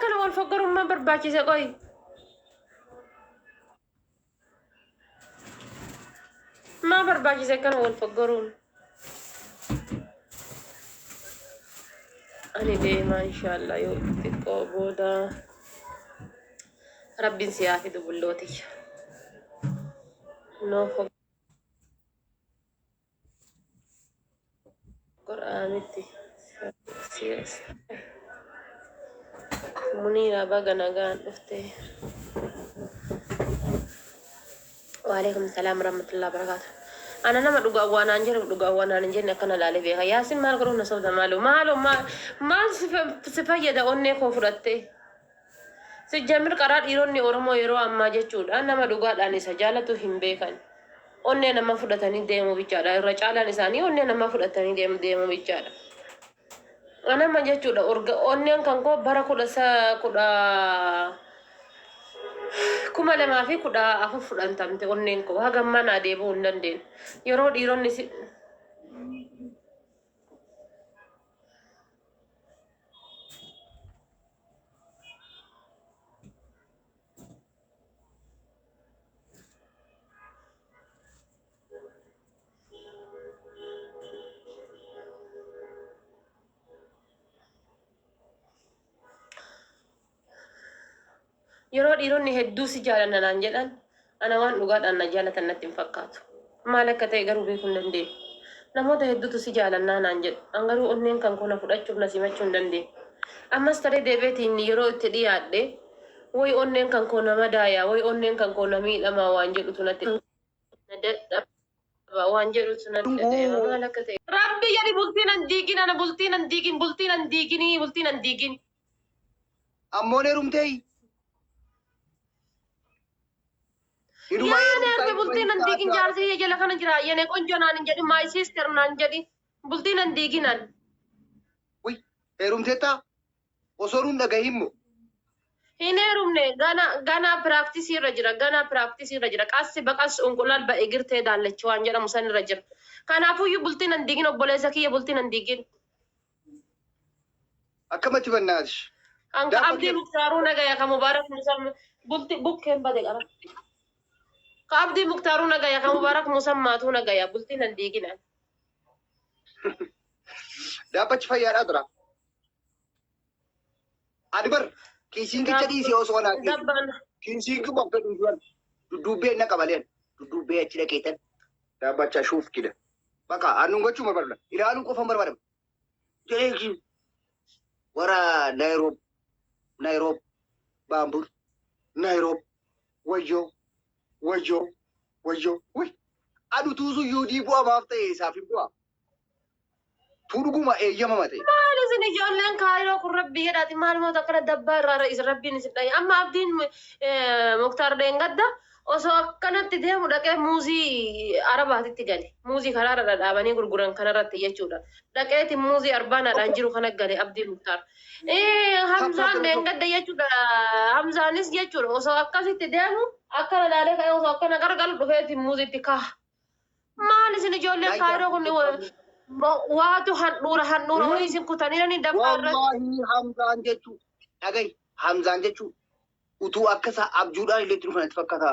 Akkana wal foggoruun maal barbaachise qoy? Maal barbaachise akkana wal foggoruun? Ani deemaa inshaallah yoo xiqqoo booda rabbiin si haa fidu bullootiyya. No foggoraa miti. Muniira baga nagaan dhufte. Waalaikum salaam warahmatullahi wabarakatuh. Ana nama dhugaa waan aan jedhu dhugaa waan aan hin jenne akkana laalee beeka. Yaasin maal godhuuf na sobda maaloo maaloo maal si fayyada onnee koo fudhattee. Sijjamir qaraa dhiironni Oromoo yeroo ammaa jechuudha nama dhugaadhaan isa jaalatu hin beekan. Onnee nama fudhatanii deemuu bichaadha. Irra caalaan isaanii onnee nama fudhatanii deemuu bichaadha. Anama jechuudha orga onneen kan koo bara kudha sa kudha 2014 fudhantamte onneen koo haga ammaa naa deebi'uu hin dandeenye. Yeroo dhiironni si Yeroo dhiironni hedduu si jaalanna naan jedhan ana waan dhugaadhaan na jaalatan natti hin fakkaatu. Maal akka ta'e garuu beekuu hin dandeenye. Namoota hedduutu si jaalannaa naan jedhu. An garuu onneen kan koo na fudhachuuf na simachuu hin dandeenye. Ammas taree deebi'eetiin yeroo itti dhiyaadhe woy onneen kan koo na madaaya woy onneen kan koo na miidhamaa waan jedhutu natti na dadhaba waan jedhutu natti dhaga'ama maal akka ta'e. Rabbi jedhi bultii nan diigin ana bultii nan diigin bultii nan diiginii bultii nan diigin. Ammoon heerumtee? Inuma Yaa heerumtaa nerve inuma bultii nan hiiktaa diigin adda. jaarsi kiyya jala kana jira yene qonjo naan hin jedhin my sister naan jedhi bultii nan diigin an. Uy, heerumteettaa? Osoo nuun dhagahin moo? Hin heerumne gana gana practice irra jira gana practice irra jira qassi baqas unqulal ba egirtee daallachi waan jedhamu san irra jira. Kanaafuyyuu bultii nan diigin obboleessa kiyya bultii nan diigin. Akkamatti bannaatish? Kan ka Daabba abdii kee muktaaruu nagaya ka mubaarak musam bulti bukkeen bade qara. Ka abdii muktaaruu nagaya ka mubaarak musammaatuu nagaya bultii nan diigin an. Daabbachi fayyaadhaa dura. Ani bar kiisiingicha dhiisee osoo anaa dhiisu. Dabbaan Kiisiingi bakka dhiisuan dudduubbee na qabaleen dudduubbee achi dhaqeetan daabbachaa shuuf kida. Bakka annuun gochuu barbaada. Ilaaluu qofan barbaada. Jedhee warra Naayiroob Naayiroob baambur Naayiroob wayyoo wayyoo wayyoo wuy adu tuusu yuudii bu'a maaf ta'e isaaf hin bu'a. Tuu dhuguma eeyyamama ta'e. Maal isin ijoolleen kaayiroo kun rabbii jedhaati maal moota akkana dabbaa irraa isin rabbiin isin dhaye amma abdiin muktaar dheengadda osoo akkanatti deemu dhaqee muuzii arabaatitti gale muuzii karaa irra dhadhaabanii gurguran kanarratti jechuudha dhaqeeti muuzii arbaanaadhaan jiru kana gale abdii muktaar hamzaan dheengadda jechuudha hamzaanis jechuudha osoo akkasitti deemu akkana laalee ka'ee osoo akkana gargalu dhufeeti muuziitti kaha Maal isin ijoolleen kaayiroo kun waatu handhuura handhuura horii isin kutaniiranii dabbaa irratti. Wallaahi Hamzaan jechuu dhagahi Hamzaan jechuu utuu akka isaa abjuudhaan illee itti dhufan itti fakkaata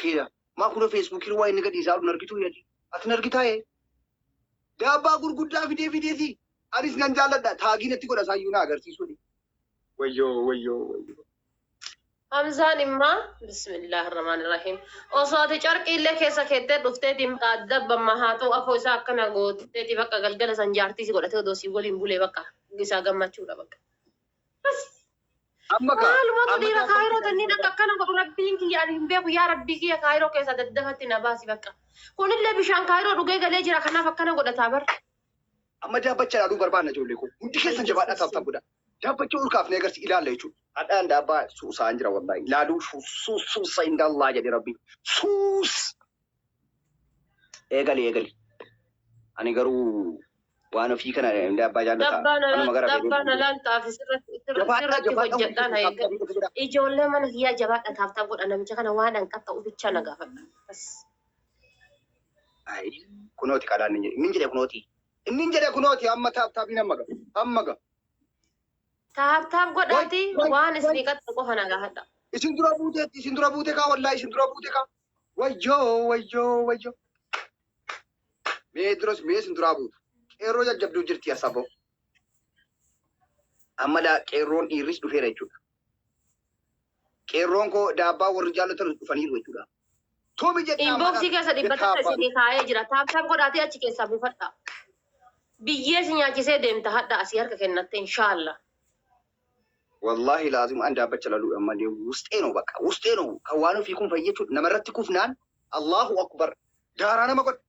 kiya maa kuna feesbuukii waa inni gadi isaa hin argituu yadi ati hin argitaa ee daabbaa gurguddaa fidee fideeti anis nan jaalladha taagii natti godha isaayyuu na agarsiisuu wayyoo wayyoo wayyoo. Hamzaan immaa bismillaahi rahmaani rahiim osoo ati carqii illee keessa keettee dhufteeti dabbamma haa ta'u afoo isaa akkana gooteeti bakka galgala san jaartii si godhatee odoo si waliin bulee bakka isaa gammachuudha bakka. Bas Amma kaa maalumatu amma dhiira daabbaa kaayiroo tanniin akka akkana godhu rabbiin kiyya ani hin beeku yaa rabbii kiyya kaayiroo keessaa daddafatti na baasi bakka. Kunillee bishaan kaayiroo dhugee galee jira kanaaf akkana godhataa bar. Amma daabbacha ilaaluu barbaanna ijoollee koo. Hundi keessan jabaadhaa taaf taaf godhaa. Daabbacha ol kaafnee agarsi ilaalla jechuudha. Hadhaan daabbaa suusaan jira wallahi. Ilaaluu suus suusa indallaa jedhe rabbi. Suus. Eegali eegali. Ani garuu waan ofii kana daabbaa jaallata. Dabbaan Anuma gara dabbaan alaal taaf sirratti Jabaadhaa sirratti jabaadhaa hundi hojjedhaan keessan taaf eeggadhu. taaf godhaa. Ijoollee mana kiyyaa jabaadha taaf taaf godha namicha kana waan an qaxxa'u bichaa na gaafadha. Bas. Ayi kunooti kadhaan inni jedhe. Inni jedhe kunooti. Inni jedhe kunooti amma taaf taafiin amma ga. Amma ga. Tap tap Way godhaati way waan way. isinii qaxxu qofa na gaafadha. Isin dura buuteetti isin dura buute kaa wallaahi isin dura buute kaa. Wayyoo wayyoo wayyoo. Mee duras mee isin duraa buutu. Qeerroo jajjabduu jirti asaboo. Amma laa qeerroon dhiirris dhufeera jechuudha. Qeerroon koo daabbaa warri jaallatan dhufaniiru jechuudha. Tumi jettaa Inboxii mana keessa dhibba jettaa takka abbaan. isinii kaa'ee jira. Tap tap godhaatee achi keessaa buufadha. Biyyee si nyaachisee deemta hadha asii harka kennatte inshaallah. Wallahi laazim an daabbacha laluudha malee wusxee ነው በቃ ውስጤ ነው kan waan ofii kun fayyachuudha namarratti kufnaan Allahu akbar daaraa nama godha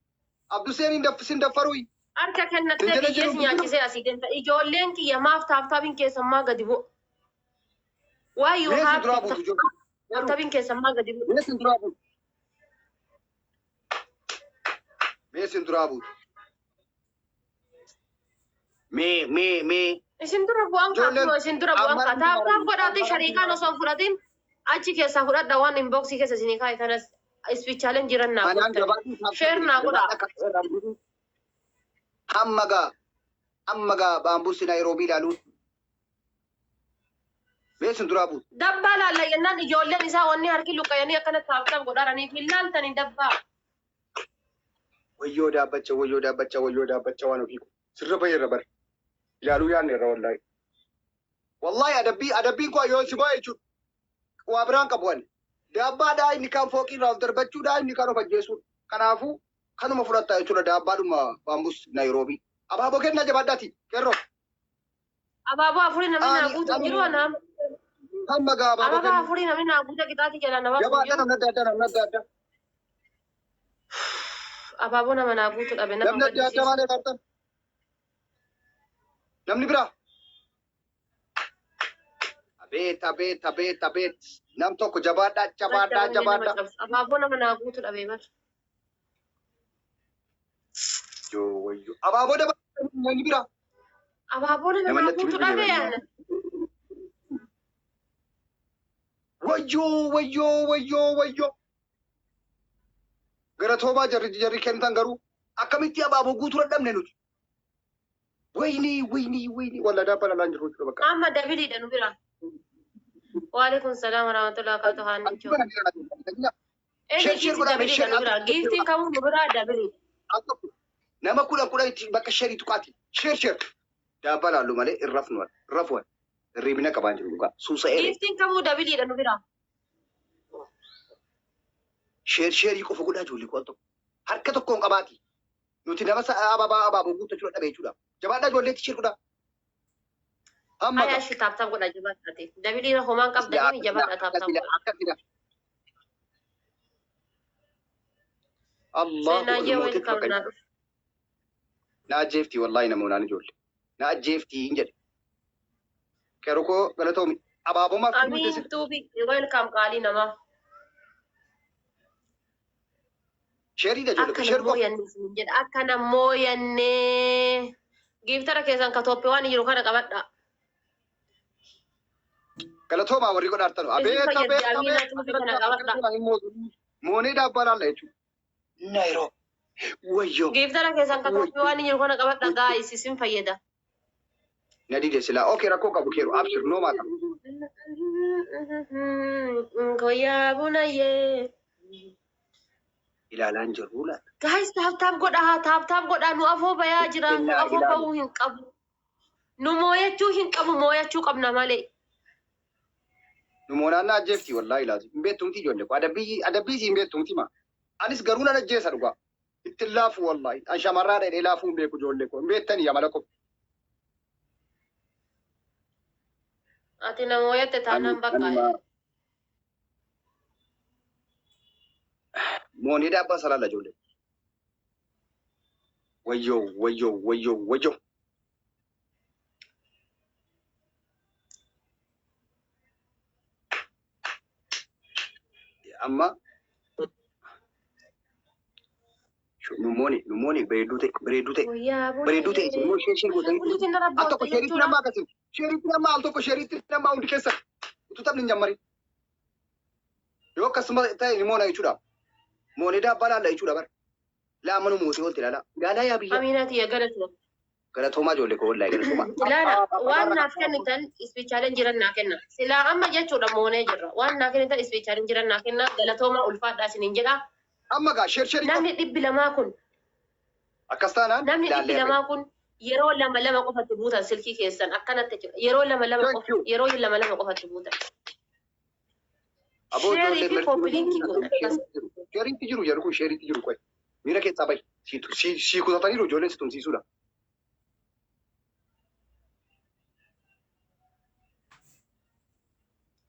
Abduseen hin sin daffaruyi Harka sin kennattee jala biyyee jiru si nyaachisee asii deemta. Ijoolleen kiyya maaf tap tapiin keessammaa gadi bu'u. Why you mee sin have duraa to buutu ijoollee tap tapiin keessammaa gadi bu'u. mee sin duraa buutu mee sin duraa buutu mee mee mee Isin dura bu'aan kaa ijoolleen kunoo isin dura bu'aan kaa ammaran tap tap tumaran godhaatee ammaran shariikaan tumaran osoo hin fudhatin achi keessaa fudhadha waan inboxii keessa isinii kaa'e kanas ispichaaleen jiran naa anaan guuttani. gabaadhuu tap tap Share naa godhaa. gabaadha akka hamma gaa amma gaa baambusi Naayiroobii ilaaluun mee sin duraa buutu Dabbaa laalla jennaan ijoolleen isaa wanni harki luqqayanii akkana tap tap godhaaraniif hin laaltanii dabbaa. Wayyoo daabbacha wayyoo daabbacha wayyoo daabbacha waan ofii sirra baheerra bara ilaaluu yaadne irra wallaahi. Wallahi adabbii adabbiin koo yoo si bahe jechuudha. Waa biraan qabu ani. Daabbaadhaa inni kaan fooqii irraa of darbachuudhaa inni kaan of ajjeesuudha. Kanaafuu kanuma fudhatta jechuudha daabbaadhuma baambus Naayiroobii. Abaaboo kennaa jabaadhaati qeerroo. Abaaboo afurii namni naa Ani guutu hin ani jiru anaam. hamma gaa abaaboo Ababaa kennu. afurii namni naa guuta qixaatii jalaa na baasu hin Jabaadha jiru. namni adda addaa namni adda addaa. Abaaboo nama naa guutu dhabe nama Namni adda addaa gaddisiisu. maal eegartan? Namni biraa. Abeet abeet abeet abeet. Nam tokko jabaadhaa jabaadhaa Madda wanni nama jabaadhaa. cabsu. Abaaboo nama naa guutu dhabe bar. Yoo wayyoo. Abaaboo dabaluu namni biraa. Abaaboo nama Nama naa natti guutu bilbile dhabe wallaahi. ana. Wayyoo wayyoo wayyoo wayyoo. Gara toobaa jarri jarri kennitan garuu akkamitti abaaboo guutuu dadhabne nuti. Wayinii wayinii wayinii walla daabbaa lalaan jiru jechuudha bakka. Amma dabiliidha nu bira. Waalaikum salaam warahmatullahi wabarakatuh haanichoo. Eenyu Share share giifti godhaa mee dabiliidha share nu bira. Giiftiin kamuu nu bira dabiliidha. Nama kudhan kudhan itti bakka sharii tuqaati. Share share. Daabbaa laallu malee hin rafnu rafu hirribina qabaan jiru dhugaa. Suusa ere. Giiftiin kamuu dabiliidha nu bira. Share sharii qofa godhaa ijoollee qofa tokko. Harka tokkoon qabaati. Nuti nama ababaa abaaboo guuttachuu dadhabe jechuudha. Jabaadhaa ijoolleetti share godhaa. Amma Haya gaa. shi tap tap godha jabaadhaati. Dabiliidha homaan qabdanii jabaadha tap tap Akkasila godha. akkasila. Allahu Seenaayyee mootitti welcome bakka naa dhufu. na ajjeefti wallahi namoonaan ijoollee. Na ajjeefti hin jedhe. Qeerroo koo galatoomi. Abaaboo maaf kennu Amiin teessisa. tuubi welcome qaalii namaa. Sheeriidha ijoollee Akka sheer qofa. namooyanne isin jedha. Akka namooyanne. Giiftara keessan ka Toophiyaan waan jiru kana qabadha. Galatoomaa warri godhaartanu. Isin Abeet fayyaddi abeet amiinaa abeet. tuubi kana qabadha. Moonee daabbaa laalla jechuudha. Naayiroo. Wayyoo. Giiftara keessan ka Wayyoo. Toophiyaan waan jiru kana qabadha gaayis isin fayyada. Na dide silaa. Okey rakkoo qabu keeru. Abshir noo maata. Koyyaa bunayyee. Ilaalaan jirru laata. Guys tap tap godhaa tap tap godhaa nu afoo bayaa jira nu Illaa afoo ilaalu. bahuu hin qabu. Nu mooyachuu hin qabu mooyachuu qabna malee. Nu moonaan na ajjeefti wallaahi laatu. Hin beektumti ijoollee koo. Adabbii adabbii si hin beektumti ma. Anis garuu nan ajjeesa dhugaa. Ittiin laafu wallaahi. An shamarraa dheedhee laafuu hin beeku ijoollee koo. Hin beektanii amala koo. Ati na mooyatte Ani taanaan bakka. anuma moonee daabbaa salaala ijoollee. Wayyoo wayyoo wayyoo wayyoo. Amma nu moone nu moone bareedduu ta'e bareedduu ta'e Koyyaa bareedduu ta'e isin immoo bunayyee. share share gootanii Ashaangulliitiin narra al tokko bootte sheeritti jechuudha. nama akkasin sheeritti nama al tokko sheeritti nama hundi keessa utuu taphni hin jammarin yoo akkasuma ta'e ni moona jechuudha. Moonee daabbaa laalla jechuudha bara. Laa mana mootii oolte ilaalaa. Ilaalaa yaa biyya. Amiinaa tiyya galatu. Galatoomaa ijoollee koo wallaahi galatoomaa. Ilaala waan naaf kennitan ispichaaleen jiran naa kenna. Silaa amma jechuudha moonee jirra. Waan naa kennitan ispichaaleen jiran naa kenna. Galatoomaa ulfaadhaa isiniin jedha. Amma gaa share share Namni 200 kun akkas taanaan namni dhibbi ilaallee lamaa kun yeroo lama lama qofatti buutan silkii keessan akkanatti jechuudha. Yeroo lama lama Thank qofa you. yeroo lama lama qofatti buutan. Aboo Sheerii ijoollee fi mertii copy linkii godhan. Sheeriitti jiru jedhu kun sheeriitti jiru qoy. Miira keessaa bahi. Si kutataniiru ijoolleen si tumsiisuudha.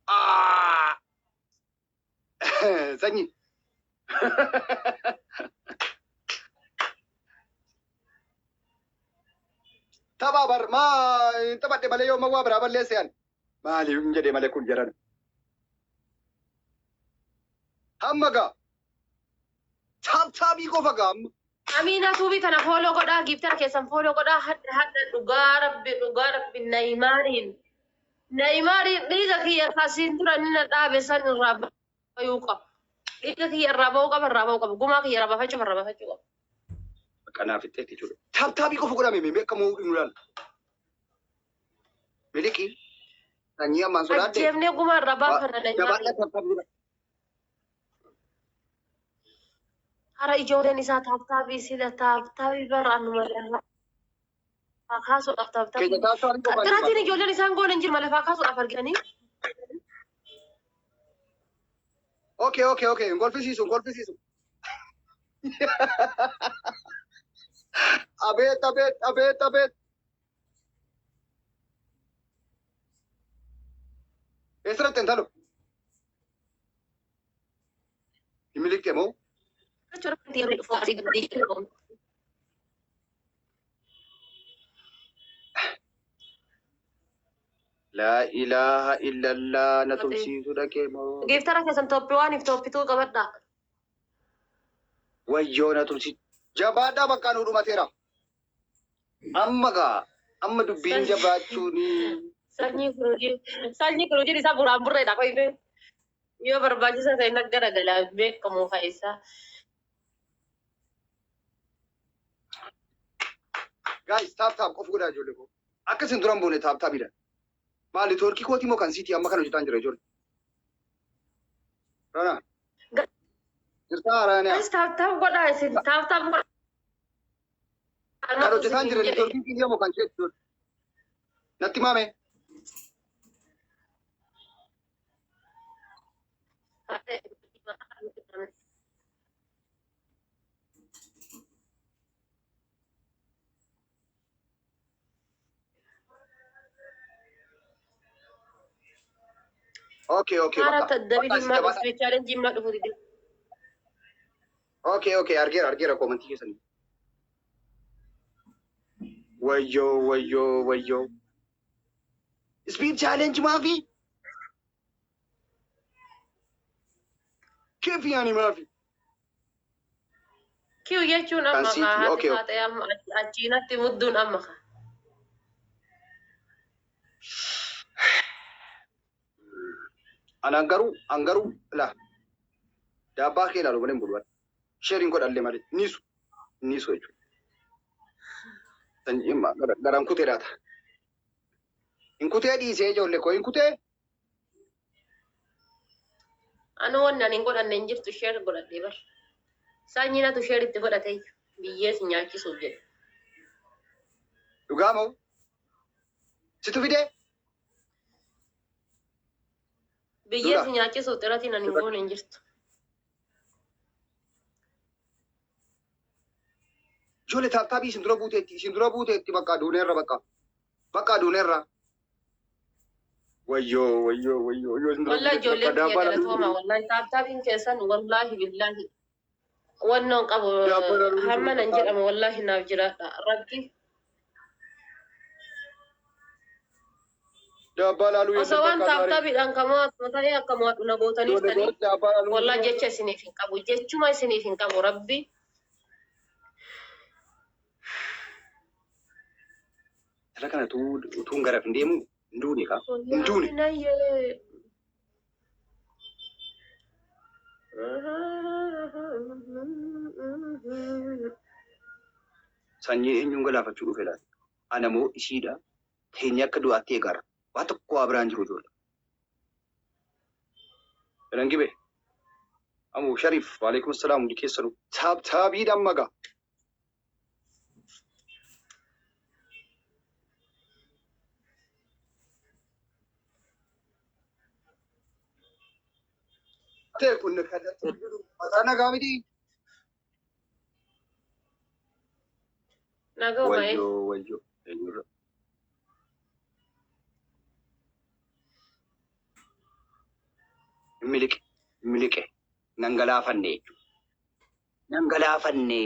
Ah! Sanyii. Tapha bar maa hin taphadhe malee yoo mawwaa biraa balleesse ani. Maaliif hin jedhe malee kun jedhan. Hamma gaa. Tap tapii qofa gaa amma. Amiina tuubii tana follow godhaa giiftara keessan follow godhaa hadha hadha dhugaa rabbi dhugaa rabbi Neymaariin Neymaariin dhiiga kiyya kasiin dura inni na dhaabe san irraa bayuu qaba. Dhiiga kiyya irraa bahuu qaba irraa bahuu qaba. Gumaa kiyya irraa baafachuu irraa baafachuu qaba. Kanaaf itti jechuudha. Tap tapii qofa godhame mee akka moo nu ilaala. Miliqii. Sanyii ammaan sodaadhe. Ajjeefnee gumaa irraa baafanna Jabaadha Neymaariin. tap tapii godha. Hara ijoolleen isaa tap tapii sila tap tapii bara anuma lafaa kaasuudhaaf tap tapii. Keenya tap tapii qofa. Xiraatiin ijoolleen isaan goone hin jiru lafaa kaasuudhaaf argitanii. Okay. Hin kolfisiisu, hin kolfisiisu. Abeet, abeet, abeet, abeet. Eessatti intalo? Hin miliqxe moo? Jechuudha yeroo dhufu asii gadi jedhamu. Laa ilaaha illallah na tumsiisu dhaqee moo? Giiftara keessan top oneiif top two qabadhaa. Wayyoo na tumsiisu. Jabaadhaa bakka nu dhumateera. Amma gaa amma dubbiin jabaachuuni. Sanyii kuruujiin isaa buraan burreedha qoyfe. Yoo barbaachisa ta'e naggara galaa beekamu isaa. Guys, tap tap qofa godhaa ijoollee koo. Akka isin duran boone tap tapiidha. Maali toorkii kootii moo kan siitii amma kana hojjetaan jira ijoollee? Rana. Jirtaa Raanaa. Guys, tap tap godhaa isin tap tap godhaa. Kan hojjetaan jira neetwoorkiin kiyya moo kan isheetti? Natti maame. Okay, Haara bakka. dabili Bakka maa jabaadha. speed challenge maa dhufu dide. Okay, argeera argeera commentii keessanii. Wayyoo wayyoo wayyoo. Speed challenge maafi? Keef yaani maafi? Kiyu jechuun Kan amma siitii, haati okay. haata'e amma achiinatti mudduun amma kaa. An garuu an garuu la daabbaa kee ilaalu malee hin bulu. Sheeriin godhallee malee niisu niisu jechuudha. Garan kutee laata. Hin kutee dhiisee ijoollee koo hin kutee. Anu wanni ani hin godhanne hin jirtu share godhadhee bar. Sanyiinatu share itti godhate biyyee si nyaachisuuf jedhe. Dhugaa moo? Situ fidee? Biyyee Dura. si nyaachisuuf xiratiin ani hin goone hin jirtu. Ijoollee tap tapii isin dura buuteetti isin dura buuteetti bakka duuneerra bakka bakka duuneerra. Wayyoo wayyoo wayyoo wayyoo isin dura Wallahi buuteetti ijoolleen bakka kiyya daabbaa galatooma wallahi tap tapiin keessan wallahi billahi wannoon qabu Daabbaa laaluu hamma nan jedhama wallahi naaf jiraadha rabbi. Daabbaa laaluu Osoo waan tap tapiidhaan kamoo akkuma ta'e akka mo'adhu na gootaniiftanii daabbaa laaluu wallahi jecha isiniif hin qabu jechuma isiniif hin qabu rabbi. Jala kana utuun garaaf hin deemu hin duune kaa. Hin duune. Nayyee. Sanyii eenyuun galaafachuu dhufe laata? Ana moo ishiidha. Teenya akka du'aatti eegaara. Waa tokko waa biraan jiru ijoollee. Jedhan gibe. Amu Sharif, waalaikum salaam hundi keessanuu. Taab taabiidhaan magaa. Ta'e kun kallattii jiru mataa nagaa miti. Nagaa uumee. Wayyoo wayyoo. Eenyurra. Miliqe miliqe nan galaafanne jechuudha. Nan galaafanne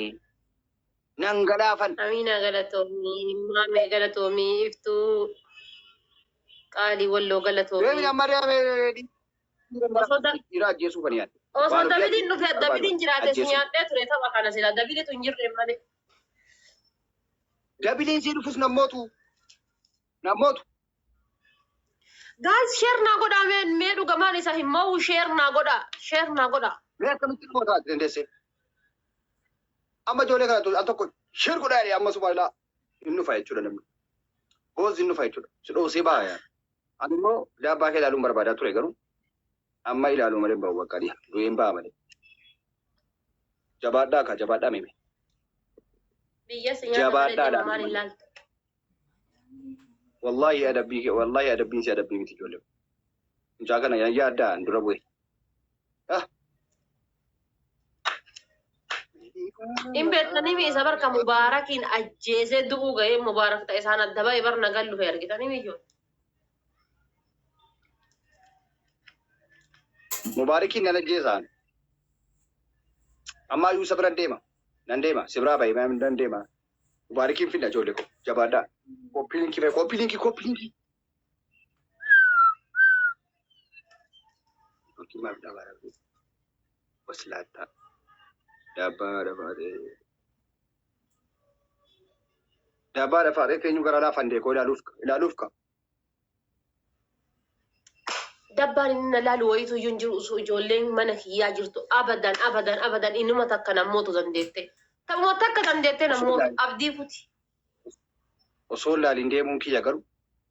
nan galaafanne. Amina galatoomii, Maamee galatoomii, Iftuu qaalii walloo Deemni galatoomii. amma deemee Osoo dhiira ajjeesuu kan yaadde. Osoo Waan ofii dabiliin dhufe barbaadu dabiliin jiraate si ajjeesuu. nyaadhee ture tapha kana sila dabiliitu hin jirre malee. Dabiliin sii dhufus nammootu nammootu. Guys share naa godhaa mee mee dhugamaan isa hin mo'u share naa godhaa share naa godhaa. Mee akkamitti dhuma taate dandeesse? Amma ijoollee kana al tokko shir godhaa jedhee amma subhaanallah hin dhufa jechuudha namni. Boozzi hin dhufa jechuudha. Si dhoosee ba'a yaa. Ani immoo daabbaa kee ilaaluun barbaadaa ture garuu amma ilaaluu malee hin ba'u bakka ani du'een ba'a malee. Jabaadhaa kaa jabaadhaa mime. Biyya si nyaata malee Jabaadhaa deema maal ilaaluu hin malee. laaltu. Wallahi adabbii kee wallahi adabbiin si adabbii miti ijoollee. Mucaa kana yaaddaa dura bu'e. Ah. Hin beektanii mi isa barka Mubaarakiin ajjeesee du'uu ga'ee Mubaarak ta'e isaan adda ba'e bar nagaan dhufe argitanii mi ijoollee. Mubaarakiin nan ajjeesaan. Amma iyyuu isa bira deema. Nan deema. Si biraa ba'e nan deema. Mubaarakiin finna ijoollee koo. Jabaadhaa. Copy link ba'e. Copy link copy link. Maaf dhaabaa waslaattaa. Daabbaa dabaatee. Daabbaa dafaatee teenyu gara laafan deekoo ilaaluuf ilaaluuf ka. Dabbaan inni na laalu wayitu iyyuu hin jiru osoo ijoolleen mana kiyyaa jirtu abadan abadan abadan inuma takka nammootu dandeette. Taphuma takka dandeette Osoo nammootu ilaalin abdii kuti. osoo ilaalin deemuun kiyya garuu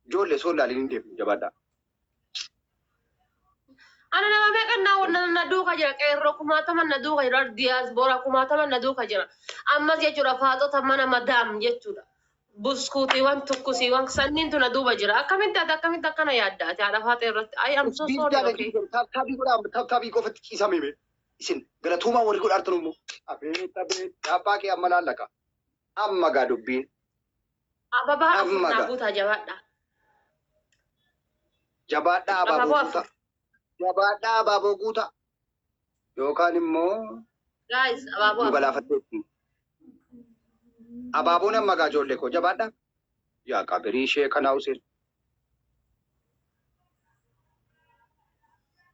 ijoollee osoo ilaalin hin deemu jabaadhaa. Ana nama meeqan na na duuka jira qeerroo kumaatama na duuka jira diyaasbooraa kumaatama na duuka jira. Ammas jechuudha faaxota mana madaam jechuudha. Buskuutiiwwan tukkusiiwwan sanniintu na duuba jira. Akkamitti ati akkamitti akkana yaadda ati haadha faaxee irratti? I am so sorry okay. Tap taabii godhaa tap taabii qofatti ciisaa mime. Isin galatuumaa warri godhaartan immoo. Abeet abeet daabbaa kee amma laallaka. Amma gaa dubbiin. Ababaa afur Amma naa gaa. guutaa jabaadha. Jabaadhaa abaaboo Abaaboo guutaa. afur. Jabaadhaa abaaboo guutaa. Yookaan immoo Guys abaaboo nu afur. galaafatteetti. Abaaboon amma gaa ijoollee koo jabaadhaa. Yaa qabirii ishee kanaa useen.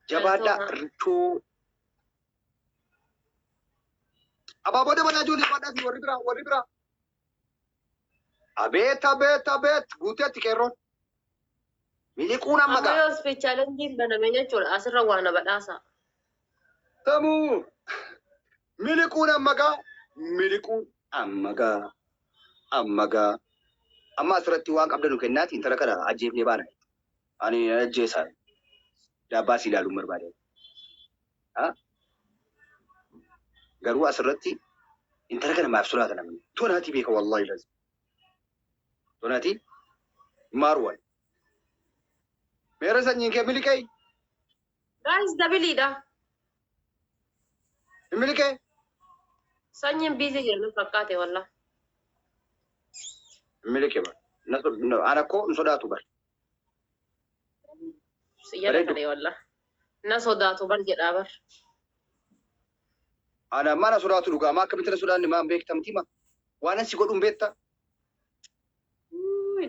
Jabaadhaa Galatooma. richoo. Abaaboo dabalaa ijoollee jabaadhaa fi warri biraa warri biraa. Abeet abeet abeet guuteetti qeerroon. Miliquun amma Amma gaa. yoo speech challenge baname jechuudha asirra waa na badhaasa. Tamuu. Miliquun amma gaa. Miliquun amma gaa. Amma gaa. Amma asirratti waan qabdanu kennaati intala kana ajjeefnee baana. Ani ajjeesaa. Daabbaa si ilaaluun barbaade. Garuu asirratti intala kana maaf sodaata namni? Tonaati beeka wallahi lazim. Tonaati maaruwan. Meera sanyiin kee miliqee? Guys dabiliidha. Miliqee? Sanyiin biizii jiran fakkaate wallah. Miliqee bar. Ana koo hin sodaatu bar. Si jala Bareedu. tare wallah. Na sodaatu bar jedhaa bar. Ana mana sodaatu dhugaa maa akkamitti na sodaanne maan beektamti ma? Waan asi godhuun beekta?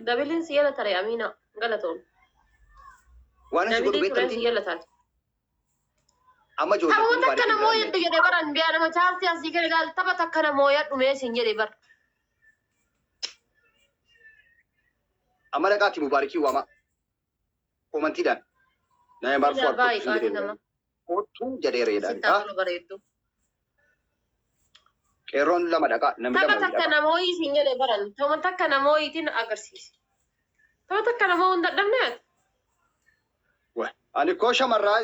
Dabiliin si jala tare Amina galatoom. Waan asi godhu Dabilii tureen si beektamti? jala taate. Amma ijoollee Taphuma kun takka na bareedu. mooyadhu jedhe baran biyaa nama chaartii asii gadi gaal tapha takka na mooyadhu mee siin jedhe bar. Amma dhaqaati Mubaarikii waama. Komantiidhaan. Nama barfuu Baay'ee argatu qaalii jedhee. nama. Kottuu jedheereedhaan. Sitti haa tolu bareeddu. Qeerroon lama dhaqaa namni Tapha lama takka dhaqaa. namooyii siin jedhe baran. Tapha takka namooyiitiin agarsiise. Tapha takka namoo hin dadhabne ati. Ani koo shamarraa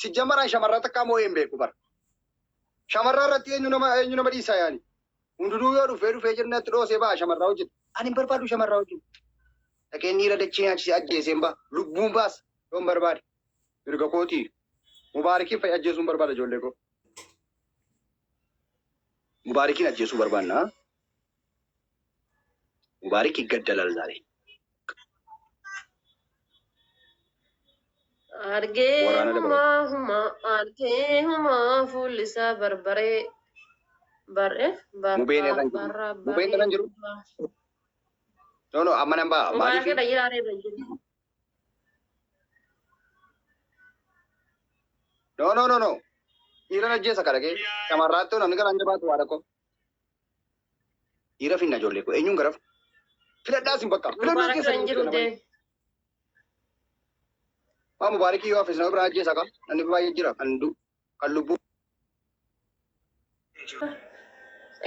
si jamaraan shamarraa takkaa moo'ee hin beeku bara. Shamarraa irratti eenyu nama dhiisaa yaani. Hundinuu yoo dhufee dhufee jirnatti dhoosee ba'a shamarraa hojjetu. Ani hin barbaadu shamarraa hojjetu. Dhaqeen dhiira dachee nyaachisee ajjeeseen ba'a. Lubbuun baasa yoon barbaade. Mirga kootii. Mubaarikiin fa'i ajjeesuun barbaada ijoollee koo. Mubaarikiin ajjeesuu barbaanna. Mubaarik ይገደላል ዛሬ። Argee Waraana dabalata. humaa humaa argee humaa fuulli isaa barbaree bar'e Mubeen irra hin jiru. barra Mubeen irra hin jiru. No no amma nan ba'a. Maaliif? Mubaarake dhayyaaree irra hin jiru. No no no no. Dhiira ajjeesa kadhagee. Shamarraatti namni garaan jabaatu waa dhaqo. Dhiira finna ijoollee koo eenyuun garaf? Filadhaa isin bakka. Filannoo Mubaarake keessa irra hin jiru dee. Maa Mubaarikii yoo hafe nama biraa ajjeesa qaba. Namni baay'ee jira kan du kan lubbuu.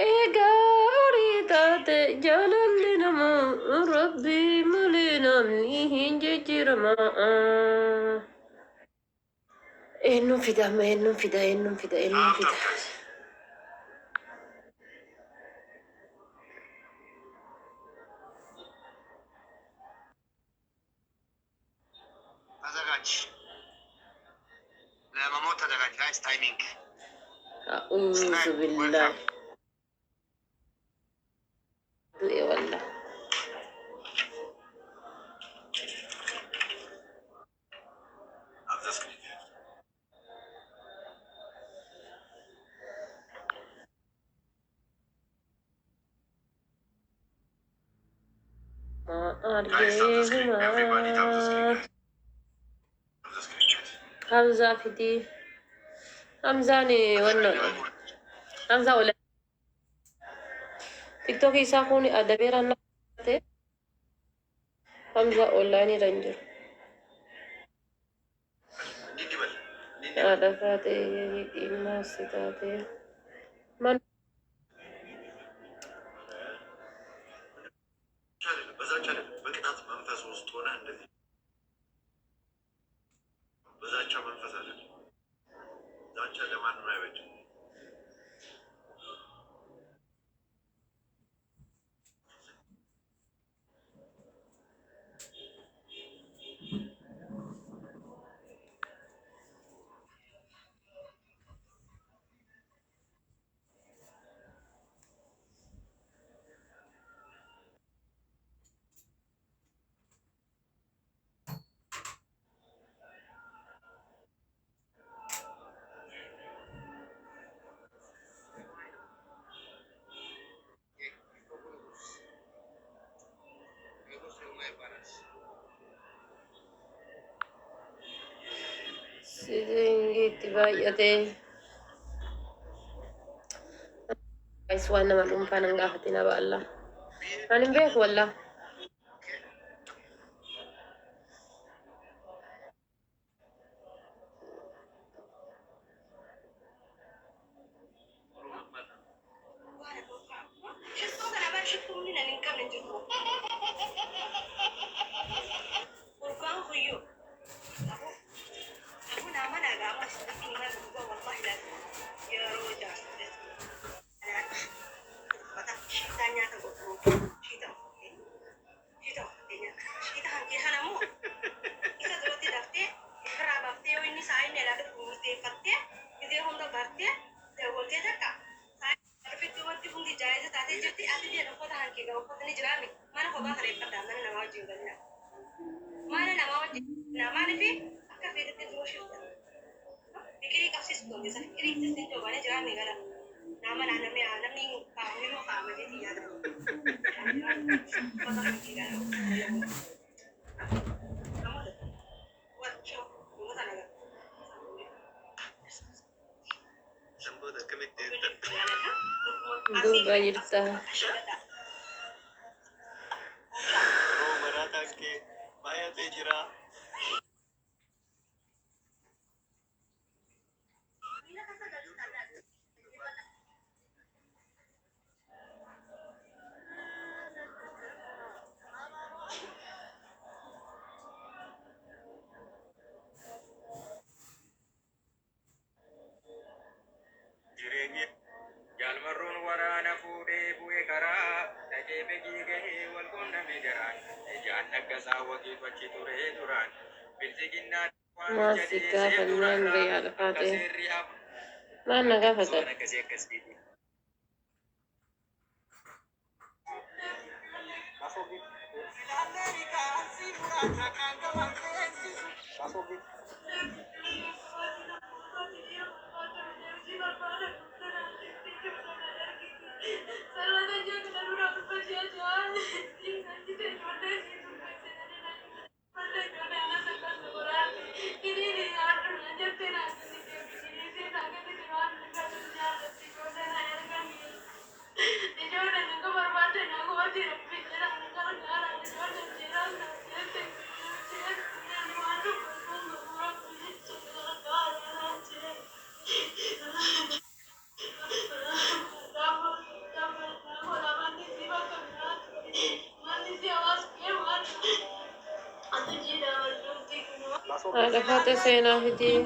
Egaa horii taate jaalalli namaa rabbii malee namni hin jijjiirama. Eenyuun fida amma eenyuun fida eenyuun fida eenyuun fida. ተዘጋጅ፣ ለመሞት ተዘጋጅ። ጋይስ ታይሚንግ A'uuzu billahi. Du'e wallah. Guys, tap the screen. Everybody tap the screen. Argee Guys. Tap the screen, guys. Hamzaa fidii. Hamzaan wannoodha. Hamzaa ola. Tiktookii isaa kun adabeeraan ta'e Hamzaa onlaayinii irra hin jiru. እንዲህ በል እንዲህ በል። Haadha taatee dhimma si taatee. Man አይደለም በዛቻ አይደለም፣ በቅጣት መንፈስ ውስጥ ሆነ እንደዚህ በዛቻ መንፈስ አይደለም። ዛቻ ለማንም አይበጅም። Sizingiitti baay'atee. Guys, waan nama dhuunfaa nan gaafatina baalla. Ani hin beeku wallah. Duuba jirta. Maal si gaafannaan riyaadha faatee. Maal na gaafatan? Haadha faatee seenaa fidii.